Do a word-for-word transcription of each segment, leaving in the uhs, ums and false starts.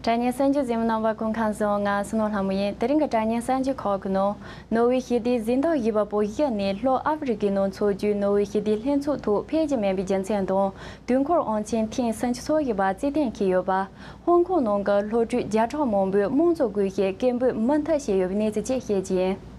དྲ་བརྙན་གསར་འགྱུར་གཟིགས་མོ་རྣམ་པ་སྐུ་ཁམས་བཟང་། ང་བསོད་ནམས་ལྷ་མོ་ཡིན། དེ་རིང་གི་དྲ་བརྙན་གསར་འགྱུར་ཁག་གི་ནང་། ནོར་ཝེ་ཞི་བདེའི་གཟེངས་རྟགས་བཞེས་པ་པོ་བཞི་ནས་ལྷོ་ཨ་ཧྥེ་རི་ཀའི་ནང་འཚོགས་རྒྱུའི་ནོར་ཝེ་ཞི་བདེའི་ལྷན་ཚོགས་ཐོག་ཕེབས་ཀྱི་མེད་པའི་རྒྱུ་མཚན་དང་། དུས་འཁོར་དབང་ཆེན་ཐེངས་སུམ་ཅུ་སོ་བཞི་པ་རྩེད་གཏན་འཁེལ་ཡོད་པ། ཧོང་ཀོང་ནང་གི་སློབ་ཕྲུག་བརྒྱ་ཕྲག་མང་པོས་དམངས་གཙོ་དགོས་ཞེས་སྐད་འབོད་མུ་མཐུད་བྱས་ཡོད་པའི་གནས་ཚུལ་བཅས་བཤད་ཀྱི་ཡིན།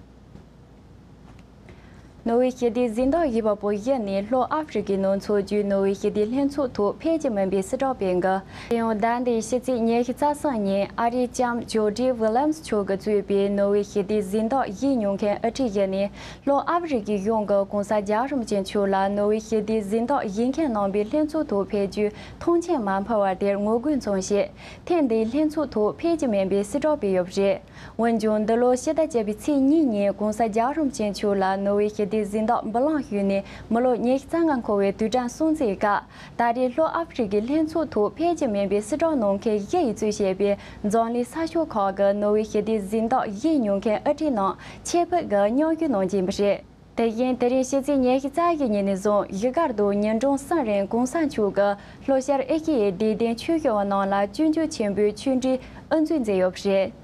ནོར་ཝེ་ཞི་བདེའི་གཟེངས་རྟགས་བཞེས་པ་པོ་བཞི་ནས་ལྷོ་ཨ་ཧྥེ་རི་ཀའི་ནང་འཚོགས་རྒྱུའི་ནོར་ཝེ་ཞི་བདེའི་ལྷན་ཚོགས་ཐོག་ཕེབས་ཀྱི་མིན་པའི་སྲིད་བསྒྲགས་སྤེལ་གི། དེ་ཡང་ཟླ་འདིའི་ཕྱི་ཚེས་ཉི་ཤུ་རྩ་གསུམ་ཉིན་ཨ་རིའི་ལྕམ་ཇོར་ཌི་ཝི་ལི་ཡམ་སི་མཆོག་གིས་གཙོས་པའི་ནོར་ཝེ་ཞི་བདེའི་གཟེངས་རྟགས་བཞེས་མྱོང་མཁན་དབུ་ཁྲིད་བཞི་ནས་ལྷོ་ཨ་ཧྥེ་རི་ཀའི་གཞུང་གིས་གོང་ས་རྒྱལ་བ་རིན་པོ་ཆེ་མཆོག་ལ་ནོར་ཝེ་ཞི་བདེའི་གཟེངས་རྟགས་བཞེས་མཁན་རྣམ་པའི་ལྷན་ཚོགས་ཐོག་ཕེབས་རྒྱུའི་ཐང་ཆེན་མ་ཕུལ་བར་དེར་ངོ་རྒོལ་མཚོན་ཞེས། ཐེངས་འདིའི་ལྷན་ཚོགས་ཐོག་ཕེབས་ཀྱི་མིན་པའི་སྲིད་བསྒྲགས་སྤེལ་ཡོད་པ་རེད། འོན་ཀྱང་འདི་ལོ་ཕྱི་ཟླ་བརྒྱད་པའི་ཚེས་གཉིས་ཉིན་གོང་ས་རྒྱལ་བ་རིན་པོ་ཆེ་མཆོག་ལ་ནོར་ཝེ་ཞི་བདེའི་གཟེངས་རྟགས་འབུལ་ལམ་ཞུས་ནས་མི་ལོ་ཉི་ཤུ་རྩ་ལྔ་འཁོར་བའི་དུས་དྲན་སྲུང་བརྩིའི་སྐབས། ད་རེས་ལྷོ་ཨ་ཧྥེ་རི་ཀའི་ལྷན་ཚོགས་ཐོག་ཕེབས་ཀྱི་མིན་པའི་སྲིད་བསྒྲགས་གནང་མཁན་བཞི་ཡིས་གཙོས་བྱས་པའི་འཛམ་གླིང་ས་ཕྱོགས་ཁག་གི་ནོར་ཝེ་ཞི་བདེའི་གཟེངས་རྟགས་བཞེས་མྱོང་མཁན་དབུ་ཁྲིད་རྣམས་ཆེད་ཕེབས་ཀྱིས་མཉམ་ཞུགས་གནང་གི་ཡིན་པ་རེད། དེ་བཞིན་དེ་རིང་ཕྱི་ཚེས་ཉི་ཤུ་རྩ་བཞི་ཉིན་ནས་བཟུང་བཞུགས་སྒར་དུ་ཉིན་གྲངས་གསུམ་རིང་གོང་ས་མཆོག་གིས་ལྷོ་ཤར་ཨེ་ཤི་ཡའི་དད་ལྡན་ཆོས་ཞུ་བ་རྣམས་ལ་སྤྱོད་འཇུག་ཆེན་པོའི་ཆོས་འབྲེལ་དབུ་འཛུགས་མཛད་ཡོད་པ་རེད།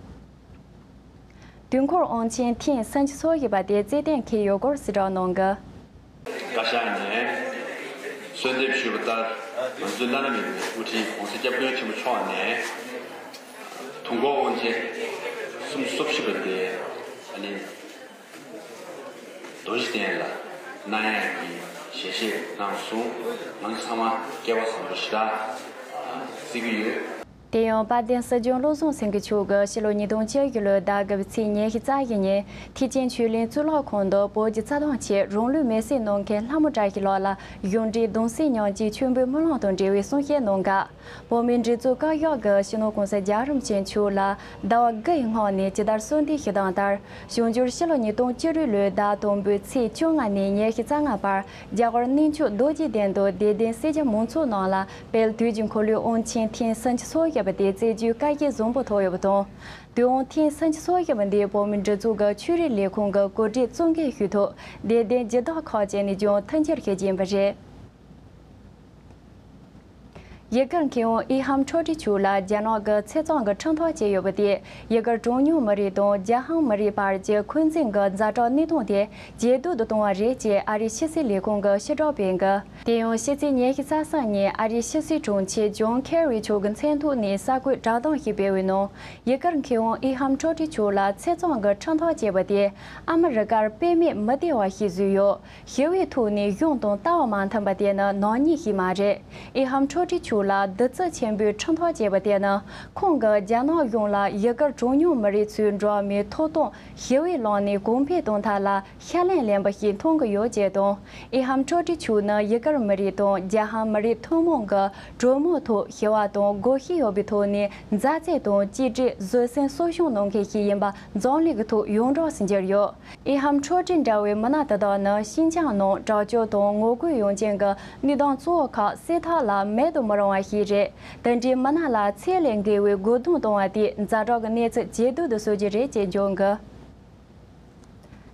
དུས་འཁོར་དབང་ཆེན་ཐེངས་སུམ་ཅུ་སོ་བཞི་པ་དེ་རྩེད་གཏན་འཁེལ་ཡོད་སྐོར་གསལ་བསྒྲགས་གནང་གི། བཀའ་ཤག་ནས་གསོལ་འདེབས་ཞུས་པ་ལྟར། ང་ཚོའི་བླ་ན་མེད་པའི་དབུ་ཁྲིད་༸གོང་ས་༸སྐྱབས་མགོན་ཆེན་པོ་མཆོག་ནས་དུས་འཁོར་དབང་ཆེན་སུམ་ཅུ་སོ་བཞི་པ་དེ་ཨ་ནི་རྡོ་རྗེ་གདན་ལ་གནང་ཡག་གི་ཞལ་བཞེས་གནང་སོང་། ང་ཚོ་ཚང་མ་སྐལ་བ་བཟང་པོ་ཞེ་དྲག་བརྩི་གི་ཡོད། དེ་ཡང་དཔལ་ལྡན་སྲིད་སྐྱོང་བློ་བཟང་སེང་གེ་མཆོག་གིས་ཕྱི་ལོ་ཉིས་སྟོང་བཅུ་བཞི་ལོའི་ཟླ་དགུ་པའི་ཚེས་ཉི་ཤུ་རྩ་བཞི་ཉིན་ཐེག་ཆེན་ཆོས་གླིང་གཙུག་ལག་ཁང་དུ་བོད་ཀྱི་རྩ་དོན་ཆེད་རང་ལུས་མེར་སྲེག་གནང་མཁན་ལྷ་མོ་བཀྲ་ཤིས་ལགས་ལ་གཞུང་འབྲེལ་གདུང་སེམས་མཉམ་སྐྱེད་མཆོད་འབུལ་སྨོན་ལམ་དང་འབྲེལ་བའི་གསུང་བཤད་གནང་སྐབས། བོད་མིའི་སྒྲིག་འཛུགས་བཀའ་ཤག་གིས་སྤྱི་ནོར་༸གོང་ས་༸རྒྱལ་བ་རིན་པོ་ཆེ་མཆོག་ལ་ཟླ་བ་དགུ་ཡི་སྔོན་ནས་ཇི་ལྟར་གསོལ་འདེབས་ཞུས་དོན་ལྟར། འབྱུང་འགྱུར་ཕྱི་ལོ་ཉིས་སྟོང་བཅུ་དྲུག་ལོའི་ཟླ་དང་པོའི་ཚེས་བཅོ་ལྔ་ནས་ཉི་ཤུ་རྩ་ལྔ་བར་རྒྱ་གར་གནས་མཆོག་རྡོ་རྗེ་གདན་དུ་དད་ལྡན་སེར་སྐྱ་མང་ཚོགས་རྣམས་ལ་དཔལ་དུས་ཀྱི་འཁོར་ལོའི་དབང་ཆེན་ཐེངས་སུམ་ཅུ་སོ་བཞི་པ་དེ་རྩེ་རྒྱུའི་བཀའ་རྒྱ་བཟང་པོ་ཐོབ་ཡོད་པ་དང་། དུས་དབང་ཐེངས་སུམ་ཅུ་སོ་བཞི་པ་འདི་བོད་མིའི་སྒྲིག་འཛུགས་ཀྱི་ཆོས་རིག་ལས་ཁུངས་ཀྱི་གོ་སྒྲིག་གཙོ་འགན་ཞུས་ཐོག་དད་ལྡན་སྦྱིན་བདག་ཁག་ཅིག་ནས་ཀྱང་མཐུན་འགྱུར་ཞུ་རྒྱུ་ཡིན་པ་རེད། ཡུ་གུར་མཁས་དབང་ཨི་ཧམ་ཁྲོ་ཀྲི་མཆོག་ལ་རྒྱ་ནག་གི་ཚེས་བཟང་གི་ཁྲིམས་ཐག་བཅད་ཡོད་པ་དེས་ཡུ་གུར་གྲངས་ཉུང་མི་རིགས་དང་རྒྱ་ཧང་མི་རིགས་བར་གྱི་འཁོན་འཛིན་གྱི་ཛ་དྲག་གནས་སྟངས་དེ་ཇེ་སྡུག་ཏུ་གཏོང་བ་རེད་ཅེས་ཨ་རིའི་ཕྱི་སྲིད་ལས་ཁུངས་ཀྱིས་ཕྱིར་བསྒྲགས་སྤེལ་གི། དེ་ཡང་ཕྱི་ཚེས་ཉི་ཤུ་རྩ་གསུམ་ཉིན་ཨ་རིའི་ཕྱི་སྲིད་དྲུང་ཆེ་ཇོན་ཁེ་རི་མཆོག་གི་མཚན་ཐོག་ནས་གསར་འགོད་བསྒྲགས་གཏམ་ཞིག་སྤེལ་བའི་ནང་། ཡུ་གུར་མཁས་དབང་ཨི་ཧམ་ཁྲོ་ཀྲི་མཆོག་ལ་ཚེས་བཟང་གི་ཁྲིམས་ཐག་བཅད་པ་དེས་ཨ་མི་རི་ཀར་དཔེ་མེད་མི་བདེ་བ་ཞིག་བཟོས་ཡོད། ཞི་བའི་ཐོག་ནས་གཞུང་དང་ལྟ་བ་མ་མཐུན་པ་དེ་ནི་ནག་ཉེས་ཤིག་མ་རེད། ཨི་ཧམ་ཁྲོ་ཀྲི་མཆོག་ལ་བདུད་རྩི་ཆེན་པོའི་ཁྲིམས་ཐག་བཅད་པ་དེ་ནི་ཁོང་གིས་རྒྱ་ནག་གཞུང་ལ་ཡུ་གུར་གྲངས་ཉུང་མི་རིགས་ཚོའི་འགྲོ་བ་མིའི་ཐོབ་ཐང་ཞི་བའི་ལམ་ནས་གོང་འཕེལ་གཏོང་ཐབས་ལ་ཤ་ལན་ལེན་པ་ཞིག་མཐོང་གི་ཡོད་ཅེས་དང་། ཨི་ཧམ་ཁྲོ་ཀྲི་མཆོག་ནི་ཡུ་གུར་མི་རིགས་དང་རྒྱ་ཧང་མི་རིགས་ཐུན་མོང་གི་གྲོས་མོལ་ཐོག་ཞི་བ་དང་དགོངས་གཞི་ཡོད་པའི་ཐོག་ནས་མཛའ་བརྩེ་དང་གཅིག་སྒྲིལ་བཟོད་བསྲན་གསོ་སྐྱོང་གནང་མཁན་ཞིག་ཡིན་པ་འཛམ་གླིང་གི་ཐོག་ཡོངས་གྲགས་སུ་གྱུར་ཡོད། ཨི་ཧམ་ཁྲོ་ཀྲི་འདྲ་བའི་མི་སྣ་དེ་དག་ནི་ཤིན་ཅང་ནང་དྲག་སྤྱོད་དང་ངོ་རྒོལ་ཡོང་རྐྱེན་གྱི་གནས་སྟངས་གཙོ་བོ་ཁག་སེལ་ཐབས་ལ་མེད་དུ་མི་རུང་བ་ཞིག་རེད། དེ་འདྲའི་མི་སྣ་ལ་ཚད་ལས་འགལ་བའི་རྒོལ་རྡུང་གཏོང་བ་དེས་ཛ་དྲག་གི་གནས་ཚུལ་ཇེ་སྡུག་ཏུ་བཟོ་རྒྱུ་རེད་ཅེས་འཇོག་གི།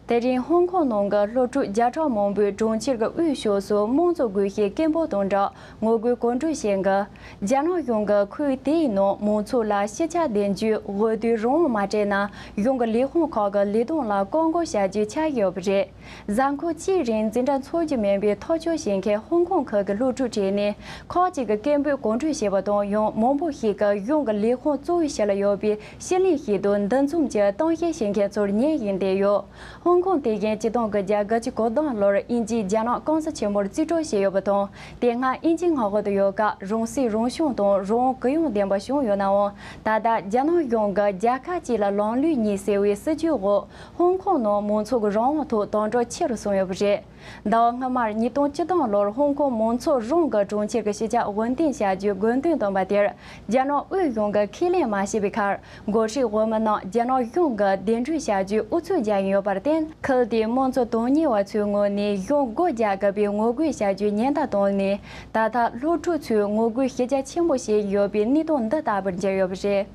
དེ་རིང་ཧོང་ཀོང་ནང་གི་སློབ་ཕྲུག་བརྒྱ་ཕྲག་མང་པོས་གྲོང་ཁྱེར་གྱི་དབུས་ཕྱོགས་སུ་དམངས་གཙོ་དགོས་ཞེས་སྐད་འབོད་དང་སྦྲགས་ངོ་རྒོལ་གོམ་བགྲོད་བྱེད་འགོ། རྒྱ་ནག་གཞུང་གིས་ཁུལ་དེའི་ནང་མང་ཚོགས་ལ་ཕྱི་གྱར་བདེ་འཇུག་འོས་བསྡུའི་རང་དབང་མ་སྤྲད་ན། གཞུང་གི་ལས་ཁུངས་ཁག་གི་ལས་དོན་ལ་བཀག་འགོག་བྱ་རྒྱུའི་འཆར་གཞི་ཡོད་པ་རེད། གཟའ་འཁོར་གཅིག་རིང་འཛིན་གྲྭ་འཚོགས་རྒྱུ་མིན་པའི་ཐག་གཅོད་བྱེད་མཁན་ཧོང་ཀོང་ཁུལ་གྱི་སློབ་ཕྲུག་གྲས་ནས་ཁག་ཅིག་གིས་སྐད་འབོད་གོམ་བགྲོད་བྱས་པ་དང་། ཡང་མང་པོ་ཞིག་གིས་གཞུང་གི་ལས་ཁུངས་གཙོ་བོའི་ཕྱི་ལ་ཡོད་པའི་ཕྱི་གླིང་ཞིག་ཏུ་འདུ་འཛོམས་ཀྱིས་གཏམ་བཤད་བྱེད་མཁན་ཚོར་ཉན་བཞིན་བསྡད་ཡོད། ཧོང་ཀོང་དེ་བཞིན་ཆིག་སྟོང་དགུ་བརྒྱ་དགུ་བཅུ་གོ་བདུན་ལོར་དབྱིན་ཇིས་རྒྱ་ནག་ཀུང་སི་ཆེན་མོར་རྩིས་སྤྲོད་བྱས་ཡོད་པ་དང་། དེ་སྔ་དབྱིན་ཇིའི་མངའ་འོག་ཏུ་ཡོད་སྐབས་རང་སྲིད་རང་སྐྱོང་དང་རང་དབང་གུ་ཡངས་ལྡན་པ་བྱུང་ཡོད་ནའང་། ད་ལྟ་རྒྱ་ནག་གཞུང་གིས་རྒྱལ་ཁབ་གཅིག་ལ་ལམ་ལུགས་གཉིས་ཟེར་བའི་སྲིད་ཇུས་འོག་ཧོང་ཀོང་ནང་མང་ཚོགས་ཀྱི་རང་དབང་ཐོག་དམ་དྲག་ཆེ་རུ་སོང་ཡོད་པ་རེད། ཟླ་བ་སྔོན་མར་ཉིས་སྟོང་བཅུ་བདུན་ལོར་ཧོང་ཀོང་མང་ཚོགས་རང་གི་གྲོང་ཁྱེར་གྱི་ཕྱི་གྱར་འོས་འདེམས་བྱ་རྒྱུའི་དགོས་འདུན་བཏོན་པ་དེར། རྒྱ་ནག་དབུས་གཞུང་གིས་ཁས་ལེན་མ་བྱས་པའི་ཁར། འགོ་ཁྲིད་འོས་མི་རྣམས་རྒྱ་ནག་གཞུང་གིས་གདན་འདྲེན་བྱ་རྒྱུའི་ཨུ་ཚུགས་རྒྱག་གིན་ཡོད་པར་བརྟེན། ཁུལ་དེའི་དམངས་གཙོ་དོན་གཉེར་བ་ཚོའི་ངོས་ནས་གཞུང་སྒོ་རྒྱག་དགོས་པའི་ངོ་རྒོལ་བྱ་རྒྱུའི་ཉེན་བརྡ་བཏང་ནས། ད་ལྟ་སློབ་ཕྲུག་ཚོས་ངོ་རྒོལ་གཞི་རྒྱ་ཆེན་པོ་བྱེད་ཡོད་པའི་གནས་སྟངས་འདི་ལྟ་བུར་གྱུར་ཡོད་པ་རེད།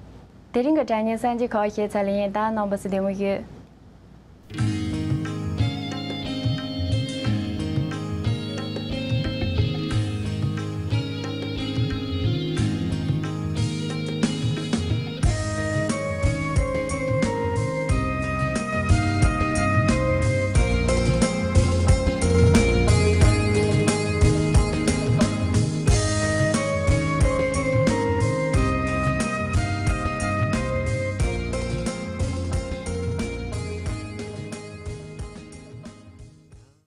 དེ་རིང་གི་དྲ་བརྙན་གསར་འགྱུར་ཁག་ཤེས་ཚར་ལེ་ཡིན། ད་རྣམ་པ་ཚོ་བདེ་མོ་ཡོད།